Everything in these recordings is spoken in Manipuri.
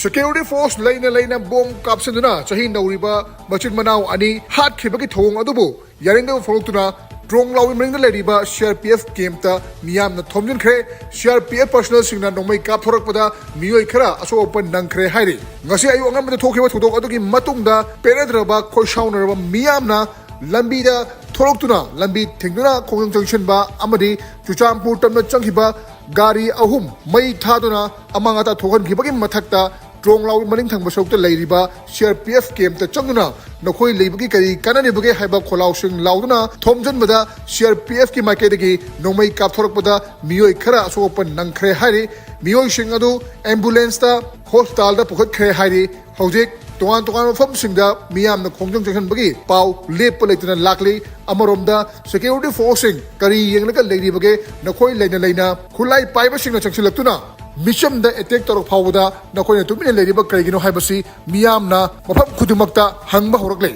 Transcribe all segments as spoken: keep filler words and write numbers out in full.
Security force ꯂꯩꯅ ꯂꯩꯅ ꯕꯣꯝ ꯀꯥꯞꯁꯤꯟꯗꯨꯅ ꯆꯍꯤ ꯅꯧꯔꯤꯕ ꯃꯆꯤꯟ ꯃꯅꯥꯎ ꯑꯅꯤ ꯍꯥꯠꯈꯤꯕꯒꯤ ꯊꯧꯑꯣꯡ ꯑꯗꯨꯕꯨ ꯌꯥꯅꯤꯡꯗꯕ ꯐꯣꯡꯗꯣꯛꯇꯨꯅ ꯇ꯭ꯔꯣꯡ ꯂꯥꯎꯕꯤ ꯃꯅꯤꯡꯗ ꯂꯩꯔꯤꯕ C R P F campꯇ ꯃꯤꯌꯥꯝꯅ ꯊꯣꯝꯖꯤꯟꯈ꯭ꯔꯦ꯫ C R P F personnelꯁꯤꯡꯅ ꯅꯣꯡꯃꯩ ꯀꯥꯞꯊꯣꯔꯛꯄꯗ ꯃꯤꯑꯣꯏ ꯈꯔ ꯑꯁꯣꯛ ꯑꯄꯟ ꯅꯪꯈ꯭ꯔꯦ ꯍꯥꯏꯔꯤ꯫ ꯉꯁꯤ ꯑꯌꯨꯛ ꯑꯉꯟꯕꯗ ꯊꯣꯛꯈꯤꯕ ꯊꯧꯗꯣꯛ ꯑꯗꯨꯒꯤ ꯃꯇꯨꯡꯗ ꯄꯦꯟꯅꯗ꯭ꯔꯕ ꯈꯣꯏꯁꯥꯎꯅꯔꯕ ꯃꯤꯌꯥꯝꯅ ꯂꯝꯕꯤꯗ ꯊꯣꯛꯂꯛꯇꯨꯅ ꯂꯝꯕꯤ ꯊꯤꯡꯗꯨꯅ ꯈꯣꯡꯖꯪ ꯆꯪꯁꯤꯟꯕ ꯑꯃꯗꯤ ꯆꯨꯔꯆꯥꯟꯄꯨꯔ ꯇꯝꯅ ꯆꯪꯈꯤꯕ ꯒꯥꯔꯤ ꯑꯍꯨꯝ ꯃꯩ ꯊꯥꯗꯨꯅ ꯑꯃꯥꯡ ꯑꯇꯥ ꯊꯣꯛꯍꯟꯈꯤꯕꯒꯤ ꯃꯊꯛꯇ ꯇ꯭ꯔꯣꯡ ꯂꯥꯎꯕꯤ ꯃꯅꯤꯡ ꯊꯪꯕ ꯁꯔꯨꯛꯇ ꯂꯩꯔꯤꯕ C R P F campꯇ ꯆꯪꯗꯨꯅ ꯅꯈꯣꯏ ꯂꯩꯕꯒꯤ ꯀꯔꯤ ꯀꯥꯟꯅꯔꯤꯕꯒꯦ ꯍꯥꯏꯕ ꯈꯣꯜꯂꯥꯎꯁꯤꯡ ꯂꯥꯎꯗꯨꯅ ꯊꯣꯝꯖꯤꯟꯕꯗ C R P Fꯀꯤ ꯃꯥꯏꯀꯩꯗꯒꯤ ꯅꯣꯡꯃꯩ ꯀꯥꯞꯊꯣꯔꯛꯄꯗ ꯃꯤꯑꯣꯏ ꯈꯔ ꯑꯁꯣꯛ ꯑꯄꯟ ꯅꯪꯈ꯭ꯔꯦ ꯍꯥꯏꯔꯤ꯫ ꯃꯤꯑꯣꯏꯁꯤꯡ ꯑꯗꯨ ambulanceꯇ hospitalꯗ ꯄꯨꯈꯠꯈ꯭ꯔꯦ ꯍꯥꯏꯔꯤ꯫ ꯍꯧꯖꯤꯛ ꯇꯣꯉꯥꯟ ꯇꯣꯉꯥꯟꯕ ꯃꯐꯝꯁꯤꯡꯗ ꯃꯤꯌꯥꯝꯅ ꯈꯣꯡꯖꯪ ꯆꯪꯁꯤꯟꯕꯒꯤ ꯄꯥꯎ ꯂꯦꯞꯄ ꯂꯩꯇꯅ ꯂꯥꯛꯂꯤ꯫ ꯑꯃꯔꯣꯝꯗ security forceꯁꯤꯡ ꯀꯔꯤ ꯌꯦꯡꯂꯒ ꯂꯩꯔꯤꯕꯒꯦ? ꯅꯈꯣꯏ ꯂꯩꯅ ꯂꯩꯅ ꯈꯨꯠꯂꯥꯏ ꯄꯥꯏꯕꯁꯤꯡꯅ ꯆꯪꯁꯤꯜꯂꯛꯇꯨꯅ ꯃꯤꯆꯝꯗ attack ꯇꯧꯔꯛ ꯐꯥꯎꯕꯗ ꯅꯈꯣꯏꯅ ꯇꯨꯃꯤꯟꯅ ꯂꯩꯔꯤꯕ ꯀꯔꯤꯒꯤꯅꯣ ꯍꯥꯏꯕꯁꯤ ꯃꯤꯌꯥꯝꯅ ꯃꯐꯝ ꯈꯨꯗꯤꯡꯃꯛꯇ ꯍꯪꯕ ꯍꯧꯔꯛꯂꯦ꯫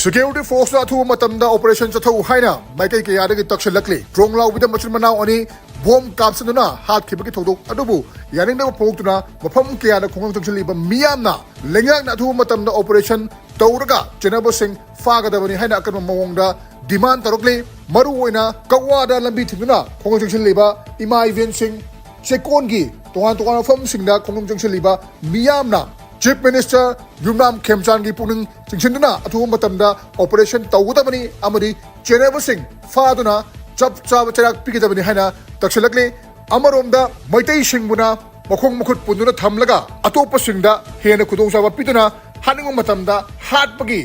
Security forceꯅ ꯑꯊꯨꯕ ꯃꯇꯝꯗ operation ꯆꯠꯊꯧ ꯍꯥꯏꯅ ꯃꯥꯏꯀꯩ ꯀꯌꯥꯗꯒꯤ ꯇꯛꯁꯤꯜꯂꯛꯂꯤ꯫ ꯇ꯭ꯔꯣꯡ ꯂꯥꯎꯕꯤꯗ ꯃꯆꯤꯟ ꯃꯅꯥꯎ ꯑꯅꯤ ꯕꯣꯝ ꯀꯥꯞꯁꯤꯟꯗꯨꯅ ꯍꯥꯠꯈꯤꯕꯒꯤ ꯊꯧꯗꯣꯛ ꯑꯗꯨꯕꯨ ꯌꯥꯅꯤꯡꯗꯕ ꯐꯣꯡꯗꯣꯛꯇꯨꯅ ꯃꯐꯝ ꯀꯌꯥꯗ ꯈꯣꯡꯖꯪ ꯆꯪꯁꯤꯜꯂꯤꯕ ꯃꯤꯌꯥꯝꯅ ꯂꯩꯉꯥꯛꯅ ꯑꯊꯨꯕ ꯃꯇꯝꯗ operation ꯇꯧꯔꯒ ꯆꯦꯟꯅꯕꯁꯤꯡ ꯐꯥꯒꯗꯕꯅꯤ ꯍꯥꯏꯅ ꯑꯀꯟꯕ ꯃꯑꯣꯡꯗ demand ꯇꯧꯔꯛꯂꯤ꯫ ꯃꯔꯨꯑꯣꯏꯅ ꯀꯛꯋꯥꯗ ꯂꯝꯕꯤ ꯊꯤꯡꯗꯨꯅ ꯈꯣꯡꯖꯪ ꯆꯪꯁꯤꯜꯂꯤꯕ ꯏꯃꯥ ꯏꯕꯦꯟꯁꯤꯡ, ꯆꯦꯛꯀꯣꯟꯒꯤ ꯇꯣꯉꯥꯟ ꯇꯣꯉꯥꯟꯕ ꯃꯐꯝꯁꯤꯡꯗ ꯈꯣꯡꯖꯪ ꯆꯪꯁꯤꯜꯂꯤꯕ ꯃꯤꯌꯥꯝꯅ Chief Minister ꯌꯨꯝꯅꯥꯝ ꯈꯦꯝꯆꯥꯟꯒꯤ ꯄꯨꯛꯅꯤꯡ ꯆꯤꯡꯁꯤꯟꯗꯨꯅ ꯑꯊꯨꯕ ꯃꯇꯝꯗ operation ꯇꯧꯒꯗꯕꯅꯤ ꯑꯃꯗꯤ ꯆꯦꯟꯅꯕꯁꯤꯡ ꯐꯥꯗꯨꯅ ꯆꯞ ꯆꯥꯕ ꯆꯩꯔꯥꯛ ꯄꯤꯒꯗꯕꯅꯤ ꯍꯥꯏꯅ ꯇꯛꯁꯤꯜꯂꯛꯂꯤ꯫ ꯑꯃꯔꯣꯝꯗ ꯃꯩꯇꯩꯁꯤꯡꯕꯨꯅ ꯃꯈꯣꯡ ꯃꯈꯨꯠ ꯄꯨꯟꯗꯨꯅ ꯊꯝꯂꯒ ꯑꯇꯣꯞꯄꯁꯤꯡꯗ ꯍꯦꯟꯅ ꯈꯨꯗꯣꯡꯆꯥꯕ ꯄꯤꯗꯨꯅ ꯍꯥꯠꯅꯤꯡꯕ ꯃꯇꯝꯗ ꯍꯥꯠꯄꯒꯤ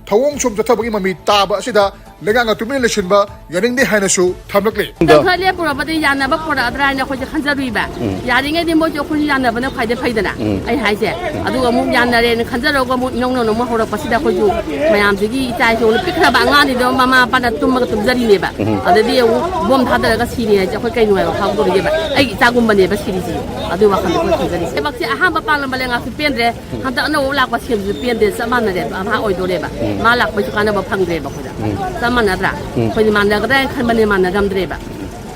ꯊꯧꯑꯣꯡ ꯁꯨꯝ ꯆꯠꯊꯕꯒꯤ ꯃꯃꯤ ꯇꯥꯕ ꯑꯁꯤꯗ ꯂꯩꯉꯥꯛꯅ ꯇꯨꯃꯤꯟꯅ ꯂꯩꯁꯤꯟꯕ ꯌꯥꯅꯤꯡꯗꯦ ꯍꯥꯏꯅꯁꯨ ꯊꯝꯂꯛꯂꯤ꯫ ꯈꯔ ꯂꯦꯞꯄꯨꯔꯕꯗꯤ ꯌꯥꯅꯕ ꯄꯨꯔꯛꯑꯗ꯭ꯔꯥ ꯍꯥꯏꯅ ꯑꯩꯈꯣꯏꯁꯦ ꯈꯟꯖꯔꯨꯏꯕ꯫ ꯎꯝ꯫ ꯌꯥꯔꯤꯉꯩꯗꯤ ꯃꯣꯏꯁꯨ ꯑꯩꯈꯣꯏꯁꯨ ꯌꯥꯅꯕꯅ ꯈ꯭ꯋꯥꯏꯗꯩ ꯐꯩꯗꯅ꯫ ꯎꯝ꯫ ꯑꯩ ꯍꯥꯏꯁꯦ꯫ ꯑꯗꯨꯒ ꯑꯃꯨꯛ ꯌꯥꯅꯔꯦꯅ ꯈꯟꯖꯔꯒ ꯑꯃꯨꯛ ꯏꯅꯧ ꯅꯧꯅ ꯑꯃꯨꯛ ꯍꯧꯔꯛꯄꯁꯤꯗ ꯑꯩꯈꯣꯏꯁꯨ ꯃꯌꯥꯝꯁꯤꯒꯤ ꯏꯆꯥ ꯏꯁꯨ ꯄꯤꯛꯈ꯭ꯔꯕ ꯑꯉꯥꯡꯅꯤꯗꯣ ꯃꯃꯥ ꯃꯄꯥꯅ ꯇꯨꯝꯃꯒ ꯇꯨꯝꯖꯔꯤꯅꯦꯕ꯫ ꯎꯝ꯫ ꯑꯗꯩꯗꯤ ꯑꯃꯨꯛ ꯕꯣꯝ ꯊꯥꯗꯔꯒ ꯁꯤꯅꯤ ꯍꯥꯏꯁꯦ ꯑꯩꯈꯣꯏ ꯀꯩ ꯅꯨꯡꯉꯥꯏꯕ ꯐꯥꯎꯗꯧꯔꯤꯒꯦꯕ? ꯑꯩꯒꯤ ꯏꯆꯥꯒꯨꯝꯕꯅꯦꯕ ꯁꯤꯔꯤꯁꯤ꯫ ꯑꯗꯨ ꯋꯥꯈꯜꯗ ꯑꯩꯈꯣꯏ ꯈꯟꯖꯔꯤ꯫ ꯊꯕꯛꯁꯦ ꯑꯍꯥꯟꯕ ꯄꯥꯜꯂꯝꯕ ꯂꯩꯉꯥꯛꯁꯨ ꯄꯦꯟꯗ꯭ꯔꯦ꯫ ꯍꯟꯗꯛ ꯑꯅꯧꯕ ꯂꯥꯛꯄ ꯁꯤ ꯑꯦꯝꯁꯨ ꯄꯦꯟꯗꯦ, ꯆꯞ ꯃꯥꯟꯅꯔꯦꯕ, ꯑꯝꯍꯥ ꯑꯣꯏꯗꯣꯔꯦꯕ꯫ ꯎꯝ꯫ ꯃꯥ ꯂꯥꯛꯄꯩꯁꯨ ꯀꯥꯟꯅꯕ ꯐꯪꯗ꯭ꯔꯦꯕ ꯑꯩꯈꯣꯏꯗ꯫ ꯎꯝ꯫ ꯆꯞ ꯃꯥꯟꯅꯗ꯭ꯔꯥ? ꯎꯝ꯫ ꯑꯩꯈꯣꯏꯗꯤ ꯃꯥꯟꯅꯒꯗ꯭ꯔꯥ ꯍꯥꯏꯅ ꯈꯟꯕꯅꯦ, ꯃꯥꯟꯅꯔꯝꯗ꯭ꯔꯦꯕ꯫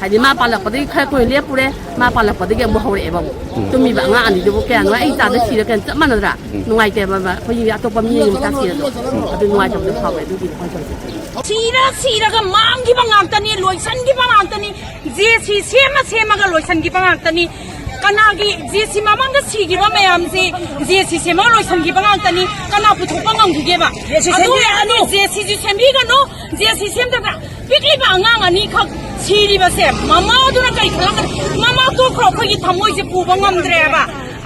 ꯍꯥꯏꯗꯤ ꯃꯥ ꯄꯥꯜꯂꯛꯄꯗꯒꯤ ꯈꯔ ꯀꯨꯏꯅ ꯂꯦꯞꯄꯨꯔꯦ, ꯃꯥ ꯄꯥꯜꯂꯛꯄꯗꯒꯤ ꯑꯃꯨꯛ ꯍꯧꯔꯛꯑꯦꯕ ꯑꯃꯨꯛ꯫ ꯎꯝ꯫ ꯇꯨꯝꯃꯤꯕ ꯑꯉꯥꯡ ꯑꯅꯤꯗꯨꯕꯨ ꯀꯌꯥ ꯅꯨꯡꯉꯥꯏ? ꯑꯩ ꯏꯆꯥꯗ ꯁꯤꯔ ꯀꯩꯅꯣ ꯆꯞ ꯃꯥꯟꯅꯗ꯭ꯔꯥ? ꯎꯝ꯫ ꯅꯨꯡꯉꯥꯏꯇꯦꯕ, ꯃ-, ꯑꯩꯈꯣꯏꯒꯤ ꯑꯇꯣꯞꯄ ꯃꯤ ꯑꯃ ꯆꯥꯛ ꯁꯤꯔꯁꯨ꯫ ꯎꯝ꯫ ꯑꯗꯨ ꯅꯨꯡꯉꯥꯏꯇꯕꯗꯣ ꯐꯥꯎꯋꯦ, ꯑꯗꯨꯒꯤꯅꯤ ꯑꯩꯈꯣꯏ ꯇꯧꯔꯤꯁꯦ꯫ ꯁꯤꯔ ꯁꯤꯔꯒ ꯃꯥꯡꯈꯤꯕ ꯉꯥꯛꯇꯅꯤ, ꯂꯣꯏꯁꯤꯟꯈꯤꯕ ꯉꯥꯛꯇꯅꯤ, ꯖꯦ ꯁꯤ ꯁꯦꯝꯃ ꯁꯦꯝꯃꯒ ꯂꯣꯏꯁꯤꯟꯈꯤꯕ ꯉꯥꯛꯇꯅꯤ꯫ ꯀꯅꯥꯒꯤ ꯖꯦ ꯁꯤ ꯃꯃꯥꯡꯗ ꯁꯤꯈꯤꯕ ꯃꯌꯥꯝꯁꯤ ꯖꯦ ꯁꯤ ꯁꯦꯝꯃꯒ ꯂꯣꯏꯁꯤꯟꯈꯤꯕ ꯉꯥꯛꯇꯅꯤ, ꯀꯅꯥ ꯄꯨꯊꯣꯛꯄ ꯉꯝꯈꯤꯒꯦꯕ? ꯖꯦ ꯁꯤ ꯑꯗꯨ ꯁꯦꯝꯕꯤꯔꯒꯅꯨ꯫ ꯖꯦ ꯁꯤꯁꯨ ꯁꯦꯝꯕꯤꯒꯅꯨ, ꯖꯦ ꯁꯤ ꯁꯦꯝꯗꯕ ꯄꯤꯛꯂꯤꯕ ꯑꯉꯥꯡ ꯑꯅꯤꯈꯛ ꯁꯤꯔꯤꯕꯁꯦ ꯃꯃꯥꯗꯨꯅ ꯀꯔꯤ ꯈꯜꯂꯝꯒꯅꯤ? ꯃꯃꯥ ꯇꯣꯛꯈ꯭ꯔꯣ, ꯑꯩꯈꯣꯏꯒꯤ ꯊꯃꯣꯏꯁꯦ ꯄꯨꯕ ꯉꯝꯗ꯭ꯔꯦꯕ꯫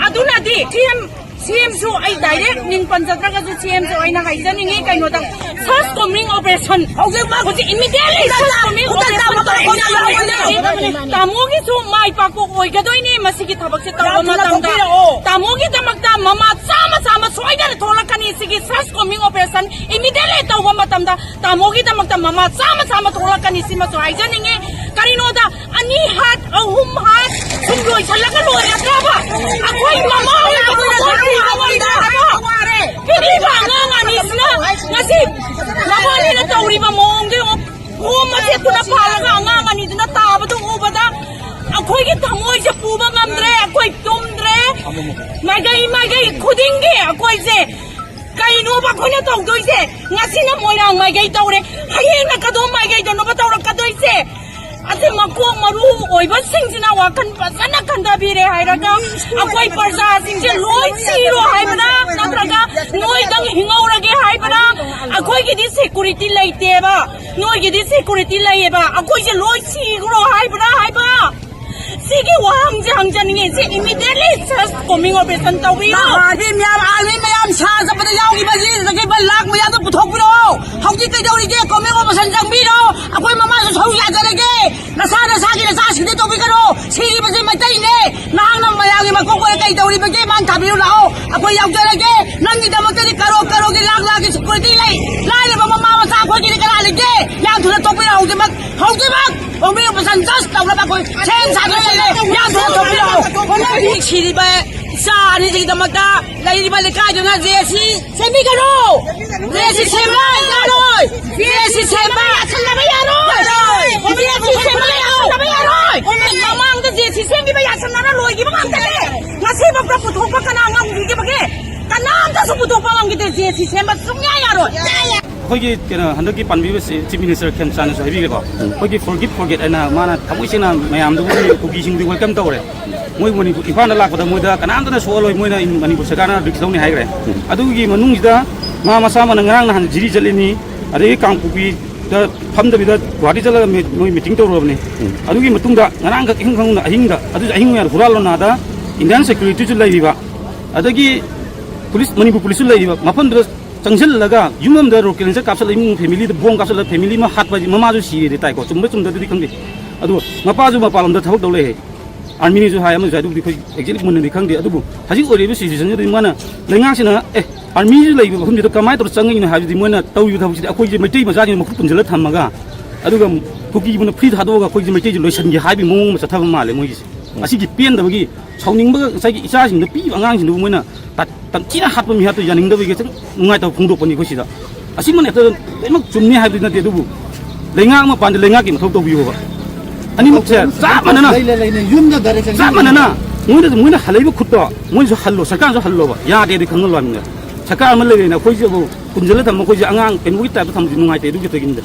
ꯑꯗꯨꯅꯗꯤ ꯁꯤ ꯑꯦꯝ, ꯁꯤ ꯑꯦꯝꯁꯨ ꯑꯩ ꯗꯥꯏꯔꯦꯛ ꯃꯤꯡ ꯄꯟꯖꯗ꯭ꯔꯒꯁꯨ ꯁꯤ ꯑꯦꯝꯁꯨ ꯑꯩꯅ ꯍꯥꯏꯖꯅꯤꯡꯉꯤ ꯀꯩꯅꯣꯗ, ꯁꯔꯆ ꯀꯣꯝꯕꯤꯡ ꯑꯣꯄꯔꯦꯁꯟ ꯍꯧꯖꯤꯛꯃꯛ ꯍꯧꯖꯤꯛ ꯏꯃꯤꯗꯤꯌꯦꯠꯂꯤ ꯁꯔꯆ ꯀꯣꯝꯕꯤꯡ ꯈꯨꯗꯛꯇ ꯑꯣꯄꯔꯦꯁꯟ ꯃꯇꯧ ꯇꯧꯕ ꯇꯧꯕ ꯉꯝꯒꯅꯤ꯫ ꯇꯥꯃꯣꯒꯤꯁꯨ ꯃꯥꯏ ꯄꯥꯛꯄ ꯑꯣꯏꯒꯗꯣꯏꯅꯤ ꯃꯁꯤꯒꯤ ꯊꯕꯛꯁꯦ ꯇꯧꯕ ꯌꯥꯝ ꯊꯨꯅ ꯃꯇꯝꯗ꯫ ꯇꯧꯕꯤꯔꯛꯑꯣ꯫ ꯇꯥꯃꯣꯒꯤꯗꯃꯛꯇ ꯃꯃꯥ ꯆꯥꯝꯃ ꯆꯥꯝꯃ ꯁꯣꯏꯗꯅ ꯊꯣꯛꯂꯛꯀꯅꯤ ꯁꯤꯒꯤ ꯁꯔꯆ ꯀꯣꯝꯕꯤꯡ ꯑꯣꯄꯔꯦꯁꯟ ꯏꯃꯤꯗꯤꯌꯦꯠꯂꯤ ꯇꯧꯕ ꯃꯇꯝꯗ꯫ ꯇꯥꯃꯣꯒꯤꯗꯃꯛꯇ ꯃꯃꯥ ꯆꯥꯝꯃ ꯆꯥꯝꯃ ꯊꯣꯛꯂꯛꯀꯅꯤ, ꯁꯤꯃꯁꯨ ꯍꯥꯏꯖꯅꯤꯡꯉꯤ꯫ ꯀꯔꯤꯅꯣꯗ ꯑꯅꯤ ꯍꯥꯠ, ꯑꯍꯨꯝ ꯍꯥꯠ ꯁꯨꯝ ꯂꯣꯏꯁꯜꯂꯒ ꯂꯣꯏꯔꯗ꯭ꯔꯕ? ꯑꯩꯈꯣꯏ ꯃꯃꯥ ꯑꯣꯏꯅ ꯑꯩꯈꯣꯏꯅ ꯄꯤꯛꯂꯤꯕ ꯑꯉꯥꯡ ꯑꯅꯤꯁꯤꯅ ꯉꯁꯤ ꯃꯕꯥꯅꯤꯅ ꯇꯧꯔꯤꯕ ꯃꯑꯣꯡꯗꯣ ꯌꯦꯡꯉꯣ꯫ ꯈꯣꯝ ꯃꯆꯦꯠꯇꯨꯅ ꯄꯥꯜꯂꯒ ꯑꯉꯥꯡ ꯑꯅꯤꯗꯨꯅ ꯇꯥꯕꯗꯨ ꯎꯕꯗ ꯑꯩꯈꯣꯏꯒꯤ ꯊꯃꯣꯏꯁꯦ ꯄꯨꯕ ꯉꯝꯗ꯭ꯔꯦ, ꯑꯩꯈꯣꯏ ꯇꯨꯝꯗ꯭ꯔꯦ꯫ ꯃꯥꯏꯀꯩ ꯃꯥꯏꯀꯩ ꯈꯨꯗꯤꯡꯒꯤ ꯑꯩꯈꯣꯏꯁꯦ ꯀꯩꯅꯣꯕ ꯑꯩꯈꯣꯏꯅ ꯇꯧꯗꯣꯏꯁꯦ? ꯉꯁꯤꯅ ꯃꯣꯏꯔꯥꯡ ꯃꯥꯏꯀꯩ ꯇꯧꯔꯦ, ꯍꯌꯦꯡꯅ ꯀꯗꯣꯝ ꯃꯥꯏꯀꯩꯗꯅꯣꯕ ꯇꯧꯔꯛꯀꯗꯣꯏꯁꯦ? ꯑꯁꯤ ꯃꯀꯣꯛ ꯃꯔꯨ ꯑꯣꯏꯕꯁꯤꯡꯁꯤꯅ ꯋꯥꯈꯜ ꯐꯖꯅ ꯈꯟꯊꯕꯤꯔꯦ ꯍꯥꯏꯔꯒ ꯑꯩꯈꯣꯏ ꯄ꯭ꯔꯖꯥꯁꯤꯡꯁꯦ ꯂꯣꯏ ꯁꯤꯔꯣ ꯍꯥꯏꯕ꯭ꯔꯥ, ꯅꯠꯇ꯭ꯔꯒ ꯅꯣꯏꯗꯪ ꯍꯤꯡꯍꯧꯔꯒꯦ ꯍꯥꯏꯕ꯭ꯔꯥ? ꯑꯩꯈꯣꯏꯒꯤꯗꯤ ꯁꯦꯀꯨꯔꯤꯇꯤ ꯂꯩꯇꯦꯕ, ꯅꯣꯏꯒꯤꯗꯤ ꯁꯦꯀꯨꯔꯤꯇꯤ ꯂꯩꯌꯦꯕ, ꯑꯩꯈꯣꯏꯁꯦ ꯂꯣꯏ ꯁꯤꯈ꯭ꯔꯣ ꯍꯥꯏꯕ꯭ꯔꯥ ꯍꯥꯏꯕ? ꯁꯤꯒꯤ ꯋꯥꯍꯪꯁꯦ ꯍꯪꯖꯅꯤꯡꯉꯤ꯫ ꯁꯤ ꯏꯃꯤꯗꯤꯌꯦꯠꯂꯤ ꯁꯔꯆ ꯀꯣꯝꯕꯤꯡ ꯑꯣꯄꯔꯦꯁꯟ ꯇꯧꯕꯤꯌꯨ꯫ ꯅꯍꯥꯟꯗꯤ ꯃꯌꯥꯝ, ꯑꯥꯔꯃꯤ ꯃꯌꯥꯝ ꯁꯥ ꯆꯠꯄꯗ ꯌꯥꯎꯈꯤꯕ ꯁꯤ ꯆꯠꯈꯤꯕ ꯂꯥꯛ ꯃꯌꯥꯝꯗꯣ ꯄꯨꯊꯣꯛꯄꯤꯔꯛꯑꯣ꯫ ꯍꯧꯖꯤꯛ ꯀꯩꯗꯧꯔꯤꯒꯦ? ꯀꯣꯝꯕꯤꯡ ꯑꯣꯄꯔꯦꯁꯟ ꯆꯪꯕꯤꯔꯣ꯫ ꯑꯩꯈꯣꯏ ꯃꯃꯥꯁꯨ ꯁꯔꯨꯛ ꯌꯥꯖꯔꯒꯦ꯫ ꯅꯁꯥ ꯅꯁꯥꯒꯤ ꯅꯆꯥꯁꯤꯡꯗꯤ ꯇꯧꯕꯤꯒꯅꯨ꯫ ꯁꯤꯔꯤꯕꯁꯤ ꯃꯩꯇꯩꯅꯦ꯫ ꯅꯍꯥꯛꯅ ꯃꯌꯥꯝꯒꯤ ꯃꯀꯣꯛ ꯑꯣꯏꯔ ꯀꯩ ꯇꯧꯔꯤꯕꯒꯦ? ꯃꯥꯡ ꯊꯥꯕꯤꯌꯨ ꯂꯥꯛꯑꯣ꯫ ꯑꯩꯈꯣꯏ ꯌꯥꯎꯖꯔꯒꯦ꯫ ꯅꯪꯒꯤꯗꯃꯛꯇꯗꯤ ꯀꯔꯣ ꯀꯔꯣꯒꯤ ꯂꯥꯛ ꯂꯥꯛꯀꯤ ꯁꯦꯀꯨꯔꯤꯇꯤ ꯂꯩ꯫ ꯂꯥꯏꯔꯕ ꯃꯃꯥ ꯃꯆꯥ ꯑꯩꯈꯣꯏꯒꯤꯗꯤ ꯀꯅꯥ ꯂꯩꯒꯦ? ꯌꯥꯝ ꯊꯨꯅ ꯇꯣꯛꯄꯤꯔꯣ ꯍꯧꯖꯤꯛꯃꯛ꯫ ꯍꯧꯖꯤꯛꯃꯛ ꯀꯣꯝꯕꯤꯡ ꯑꯣꯄꯔꯦꯁꯟ ꯖꯁ ꯇꯧꯅꯕ ꯑꯩꯈꯣꯏ ꯁꯦꯝ ꯁꯥꯗꯨꯅ ꯂꯩꯔꯦ꯫ ꯌꯥꯝ ꯊꯨꯅ ꯇꯧꯕꯤꯔꯛꯑꯣ꯫ ꯍꯧꯖꯤꯛ ꯁꯤꯔꯤꯕ ꯏꯆꯥ ꯑꯅꯤꯁꯤꯒꯤꯗꯃꯛꯇ ꯂꯩꯔꯤꯕ ꯂꯩꯀꯥꯏꯗꯨꯅ ꯖꯦ ꯁꯤ ꯁꯦꯝꯕꯤꯒꯅꯨ꯫ ꯖꯦ ꯁꯤ ꯁꯦꯝꯕ ꯌꯥꯔꯣꯏ꯫ ꯖꯦ ꯁꯤ ꯁꯦꯝꯕ ꯌꯥꯁꯜꯂꯕ ꯌꯥꯔꯣꯏ꯫ ꯖꯦ ꯁꯤ ꯁꯦꯝꯕ ꯌꯥꯁꯜꯂꯕ ꯃꯃꯥꯡꯗ ꯖꯦ ꯁꯤ ꯁꯦꯝꯈꯤꯕ ꯌꯥꯁꯟꯅꯔ ꯂꯣꯏꯈꯤꯕ ꯉꯥꯛꯇꯅꯦ꯫ ꯉꯁꯤꯐꯥꯎꯗ ꯄꯨꯊꯣꯛꯄ ꯀꯅꯥ ꯉꯝꯈꯤꯒꯦꯕꯒꯦ? ꯀꯅꯥꯝꯇꯁꯨ ꯄꯨꯊꯣꯛꯄ ꯉꯝꯈꯤꯗꯦ꯫ ꯖꯦ ꯁꯤ ꯁꯦꯝꯕ ꯁꯨꯡꯌꯥ ꯌꯥꯔꯣꯏ꯫ ꯑꯩꯈꯣꯏꯒꯤ ꯀꯩꯅꯣ, ꯍꯟꯗꯛꯀꯤ ꯄꯥꯟꯕꯤꯕ ꯆꯤ-, Chief Minister ꯈꯦꯝꯆꯥꯟꯅꯁꯨ ꯍꯥꯏꯕꯤꯔꯦꯀꯣ꯫ ꯑꯩꯈꯣꯏꯒꯤ Forgive Forget ꯍꯥꯏꯅ ꯃꯥꯅ ꯊꯃꯣꯏ ꯁꯦꯡꯅ ꯃꯌꯥꯝꯗꯨꯕꯨ, ꯀꯨꯀꯤꯁꯤꯡꯗꯨ welcome ꯇꯧꯔꯦ꯫ ꯃꯣꯏ ꯃꯅꯤꯄꯨꯔ, ꯏꯝꯐꯥꯜꯗ ꯂꯥꯛꯄꯗ ꯃꯣꯏꯗ ꯀꯅꯥꯝꯇꯅ ꯁꯣꯛꯍꯜꯂꯣꯏ, ꯃꯣꯏꯅ ꯃꯅꯤꯄꯨꯔ ꯁꯔꯀꯥꯔꯅ risk ꯂꯧꯅꯤ ꯍꯥꯏꯈ꯭ꯔꯦ꯫ ꯑꯗꯨꯒꯤ ꯃꯅꯨꯡꯁꯤꯗ ꯃꯥ ꯃꯁꯥꯃꯛꯅ ꯉꯔꯥꯡ ꯅꯍꯥꯟ ꯖꯤꯔꯤ ꯆꯠꯂꯤꯅꯤ, ꯑꯗꯒꯤ ꯀꯥꯡꯄꯣꯛꯄꯤꯗ ꯐꯝꯗꯕꯤꯗ ꯒꯨꯍꯥꯇꯤ ꯆꯠꯂꯒ ꯃꯤ-, ꯃꯣꯏ meeting ꯇꯧꯔꯨꯔꯕꯅꯤ꯫ ꯑꯗꯨꯒꯤ ꯃꯇꯨꯡꯗ ꯉꯔꯥꯡꯈꯛ ꯏꯈꯪ ꯈꯪꯍꯧꯅ ꯑꯍꯤꯡꯗ, ꯑꯗꯨꯁꯨ ꯑꯍꯤꯡ ꯃꯌꯥꯝ ꯍꯨꯔꯥꯜꯂꯣ ꯅꯥꯗ Indian securityꯁꯨ ꯂꯩꯔꯤꯕ, ꯑꯗꯒꯤ ꯄꯨꯂꯤꯁ, ꯃꯅꯤꯄꯨꯔ ꯄꯨꯂꯤꯁꯁꯨ ꯂꯩꯔꯤꯕ ꯃꯐꯝꯗꯨꯗ ꯆꯪꯁꯤꯜꯂꯒ ꯌꯨꯝ ꯑꯃꯗ rocket launcher ꯀꯥꯞꯁꯤꯜꯂ ꯏꯃꯨꯡ familyꯗ bomb ꯀꯥꯞꯁꯤꯜꯂ family ꯑꯃ ꯍꯥꯠꯄ ꯍꯥꯏꯁꯤ ꯃꯃꯥꯁꯨ ꯁꯤꯔꯦꯗꯤ ꯇꯥꯏꯀꯣ꯫ ꯆꯨꯝꯕ꯭ꯔꯥ ꯆꯨꯝꯗꯕꯗꯨꯗꯤ ꯈꯪꯗꯦ꯫ ꯑꯗꯨꯒ ꯃꯄꯥꯁꯨ ꯃꯄꯥꯟ ꯂꯝꯗ ꯊꯕꯛ ꯇꯧ ꯂꯩ ꯍꯥꯏ꯫ Armyꯅꯤꯁꯨ ꯍꯥꯏ, ꯑꯃꯁꯨ ꯍꯥꯏ, ꯑꯗꯨꯕꯨꯗꯤ ꯑꯩꯈꯣꯏ exactly ꯃꯨꯟꯅꯗꯤ ꯈꯪꯗꯦ꯫ ꯑꯗꯨꯕꯨ ꯍꯧꯖꯤꯛ ꯑꯣꯏꯔꯤꯕ situationꯁꯤꯗꯗꯤ ꯃꯥꯅ ꯂꯩꯉꯥꯛꯁꯤꯅ, ꯑꯦ, armyꯁꯨ ꯂꯩꯕ ꯃꯐꯝꯁꯤꯗ ꯀꯃꯥꯏꯅ ꯇꯧꯔ ꯆꯪꯉꯛꯏꯅꯣ ꯍꯥꯏꯕꯗꯤ ꯃꯣꯏꯅ ꯇꯧꯔꯤꯕ ꯊꯕꯛꯁꯤꯗꯤ ꯑꯩꯈꯣꯏꯁꯦ ꯃꯩꯇꯩ ꯃꯆꯥꯁꯤꯡ ꯃꯈꯨꯠ ꯄꯨꯟꯁꯤꯜꯂ ꯊꯝꯃꯒ, ꯑꯗꯨꯒ ꯀꯨꯀꯤꯕꯨꯅ free ꯊꯥꯗꯣꯛꯑꯒ ꯑꯩꯈꯣꯏꯁꯦ ꯃꯩꯇꯩꯁꯦ ꯂꯣꯏꯁꯤꯟꯒꯦ ꯍꯥꯏꯕꯒꯤ ꯃꯑꯣꯡ ꯑꯃ ꯆꯠꯊꯕ ꯃꯥꯜꯂꯦ ꯃꯣꯏꯒꯤꯁꯦ꯫ ꯑꯁꯤꯒꯤ ꯄꯦꯟꯗꯕꯒꯤ ꯁꯥꯎꯅꯤꯡꯕꯒ ꯉꯁꯥꯏꯒꯤ ꯏꯆꯥꯁꯤꯡꯗꯣ, ꯄꯤꯛꯏꯕ ꯑꯉꯥꯡꯁꯤꯡꯗꯨꯕꯨ ꯃꯣꯏꯅ ꯇ-, ꯇꯝꯊꯤꯅ ꯍꯥꯠꯄ ꯃꯤꯍꯥꯠꯇꯣ ꯌꯥꯅꯤꯡꯗꯕꯒꯤ ꯈꯤꯇꯪ ꯅꯨꯡꯉꯥꯏꯇꯕ ꯐꯣꯡꯗꯣꯛꯄꯅꯤ ꯑꯩꯈꯣꯏ ꯁꯤꯗ꯫ ꯑꯁꯤꯃꯅ ꯍꯦꯛꯇ ꯂꯣꯏꯅꯃꯛ ꯆꯨꯝꯅꯤ ꯍꯥꯏꯕꯗꯤ ꯅꯠꯇꯦ, ꯑꯗꯨꯕꯨ ꯂꯩꯉꯥꯛ ꯑꯃ ꯄꯥꯟꯗ ꯂꯩꯉꯥꯛꯀꯤ ꯃꯊꯧ ꯇꯧꯕꯤꯌꯣꯕ꯫ ꯑꯅꯤꯃꯛꯁꯦ ꯆꯞ ꯃꯥꯟꯅꯅ, ꯂꯩ, ꯂꯩ, ꯂꯩ, ꯂꯩ, ꯌꯨꯝꯗ direct ꯆꯞ ꯆꯪꯁꯤꯟꯕꯤꯌꯨ꯫ ꯃꯥꯟꯅꯅ ꯃꯣꯏꯅ, ꯃꯣꯏꯅ ꯍꯜꯂꯛꯏꯕ ꯈꯨꯠꯇꯣ ꯃꯣꯏꯁꯨ ꯍꯜꯂꯣ, ꯁꯔꯀꯥꯔꯁꯨ ꯍꯜꯂꯣꯕ꯫ ꯌꯥꯗꯦꯗꯤ ꯈꯪꯍꯜꯂꯣ ꯍꯥꯏꯕꯅꯤꯗ꯫ ꯁꯔꯀꯥꯔ ꯑꯃ ꯂꯩꯔꯦꯅ ꯑꯩꯈꯣꯏꯁꯤꯕꯨ ꯄꯨꯟꯁꯤꯜꯂ ꯊꯝꯕ, ꯑꯩꯈꯣꯏꯁꯦ ꯑꯉꯥꯡ ꯀꯩꯅꯣꯒꯤ typeꯇ ꯊꯝꯕꯁꯤ ꯅꯨꯡꯉꯥꯏꯇꯦ, ꯑꯗꯨꯒꯤ ꯈꯛꯇꯒꯤꯅꯤꯗ꯫